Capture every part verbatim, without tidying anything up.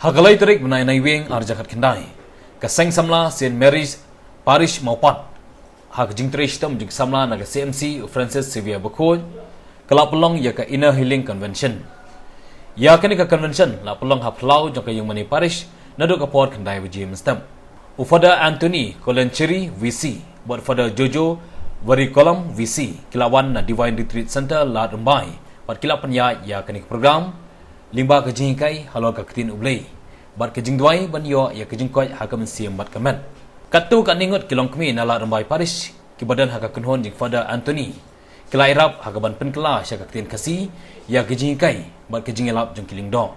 Ha ka lai tarik bnai Naiwieng arhajar khatkhyndai, ka Seng Samla Saint Mary's Parish Mawpat, ha ka jingtrei shitom jingsamla na ka C M C u Francis Xavier Bakhuid, ka la pynlong ïa ka Inner Healing Convention. Ïa kane ka convention la pynlong ha phyllaw jong ka Ïingmane Parish naduh ka por khyndai baje mynstep. U Father Anthony Kolenchiri V C bad Father Jojo Varikolam V C ki la wan na Divine Retreat Center Lad Rymbai bad ki la pynïaid ïa kane ka program lyngba ka jinghikai halor ka ktien U Blei bad ka jingduwai ban ïoh ïa ka jingkoit ha ka mynsiem bad ka met. Katto katne ngut ki longkmie na Lad Rymbai Parish kiba don ha ka kynhun jong Father Anthony ki la ïarap ha kaban pynkylla sha ka ktien Khasi ïa ka jinghikai bad ka jingïalap jong ki lyngdoh.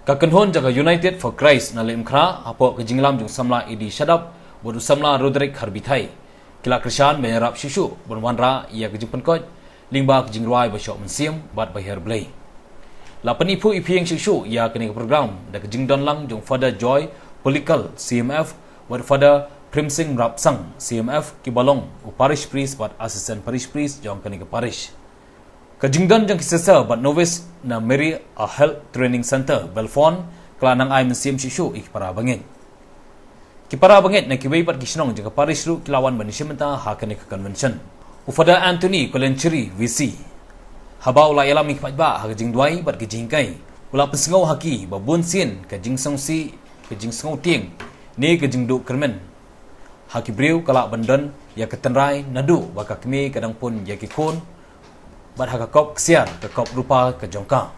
Ka kynhun jong ka United for Christ na Laitumkhrah hapoh ka jingïalam jong u samla Eddie Shadap bad u samla Roderick Harbithai ki la kyrshan ban ïarap shuh shuh ban wanrah ïa ka jingpynkoit lyngba ka jingrwai ba shoh mynsiem bad ba hiar Blei. La pyniphuh iphieng shuh shuh ïa kane ka program da ka jingdon lang jong Father Joy Pulikal C M F bad Father Primsing Rapsang C M F kiba long u Parish Priest bad Assistant Parish Priest jong kane ka parish. Ka jingdon jong ki sister bad novice na Mary a Health Training Center Belfon ka la nang ai mynsiem shuh shuh ïa ki para bangeit. Ki para bangeit na kiwei pat ki shnong jong ka parish ruh ki la wan ban ïashim bynta ha kane ka convention. U Father Anthony Kolenchiri V C, haba u la ïalam ïa ki paidbah ha ka jingduwai bad ka jinghikai, u la pynsngew ha ki ba bun sien ka jingsngewsih, ka jingsngewtieng ne ka jingduh kyrmen ha ki briew ka lah ban don ïa ka tynrai naduh ba ka kmie ka dang pun ïa ki khun bad ha ka kop ksiar, ka kop rupa ka jong ka.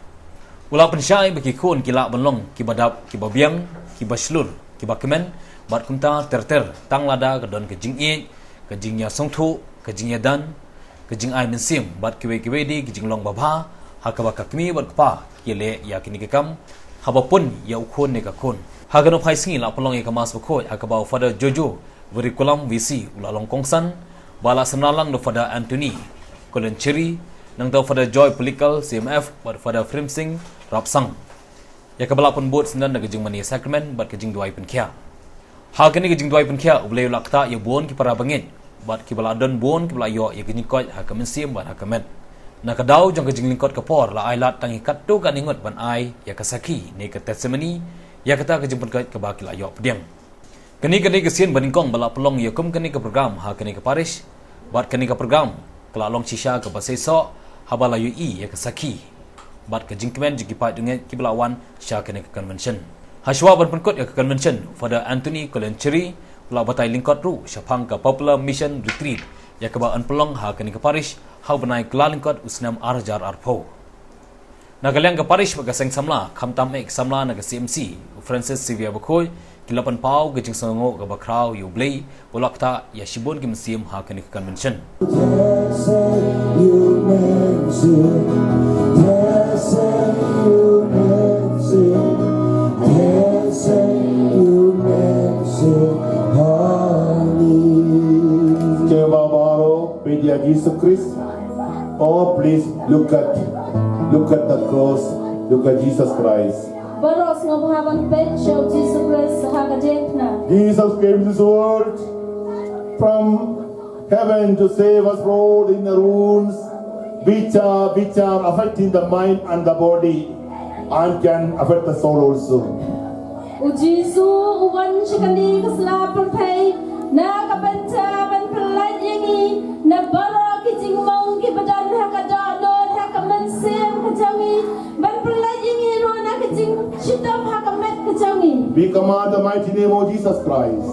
U la pynshai ba ki khun ki lah ban long kiba dap, kiba biang, kiba shlur, kiba kmen bad kumta ter ter tang lada ka don ka jingïeit, ka jingïasngewthuh, ka jingïadan, ka jingai mynsiem bad kiwei kiwei de ki jinglong babha ha kaba ka kmie bad kpa ki leh ïa kine ki kam haba pun ïa u khun ne ka khun. Ha kano phai sngi la pynlong ïa ka Mass Bakhuid ha kaba u Father Jojo Varikulam V C u la long kongsan, ba la synran lang da u Father Anthony Kolenchiri, nangta u Father Joy Pulikal C M F bad u Father Frimsing Rapsang. Ïa kaba la pynbud syndon da ka jingmane sakramen bad ka jingduwai pynkhiah. Ha kane ka jingduwai pynkhiah U Blei u la ktah ïa bun ki para bangeit bad kiba la don bun kiba la ïoh ïa ka jingkoit ha ka mynsiem bad ha ka met. Na ka daw jong ka jinglyngkot ka por la ai lad tang ïa katto katne ngut ban ai ïa ka sakhi ne ka testimony ïa kata ka jingpynkoit kaba ki la ïoh pdiang. Kane ka dei ka sien ba nyngkong ba la pynlong ïa kum kane ka program ha kane ka parish bad kane ka program ka la long shisha kaba seisoh haba la ïohi ïa ka sakhi bad ka jingkmen jong ki paid bangeit kiba la wan sha kane ka convention. Hashwa ban pynkut ïa ka convention, Father Anthony Kolenchiri u la batai lyngkot ruh shaphang ka Popular Mission Retreat ïa kaba yn pynlong ha kane ka parish ha u bnai Kyllalyngkot u snem arhajar arphew. Na ka liang ka parish bad ka seng samla, khamtam eh ka samla na ka C M C, u Francis Xavier Bakhuid, ki la pynpaw ka jingsngewnguh kaba khraw ïa U Blei ba u la ktah ïa shibun ki mynsiem ha kane ka convention. Ke ba baroh peit ïa Jisu Khrist. Oh, please look at, look at the cross. Look at Jesus Christ. Baroh sngewbha ban peit sha u Jisu Khrist ha ka diengphna. Jesus came to this world from heaven to save us from all the inner wounds, which are, which are affecting the mind and the body and can affect the soul also. U Jisu u wan sha kane ka sla pyrthei na ka bynta ban pyllait ïa ngi na baroh ki jingmong kiba don ha ka dohnud, ha ka mynsiem ka jong ngi, ban pyllait ïa ngi ruh na ka jingshitom ha ka met ka jong ngi. We command the mighty name of Jesus Christ.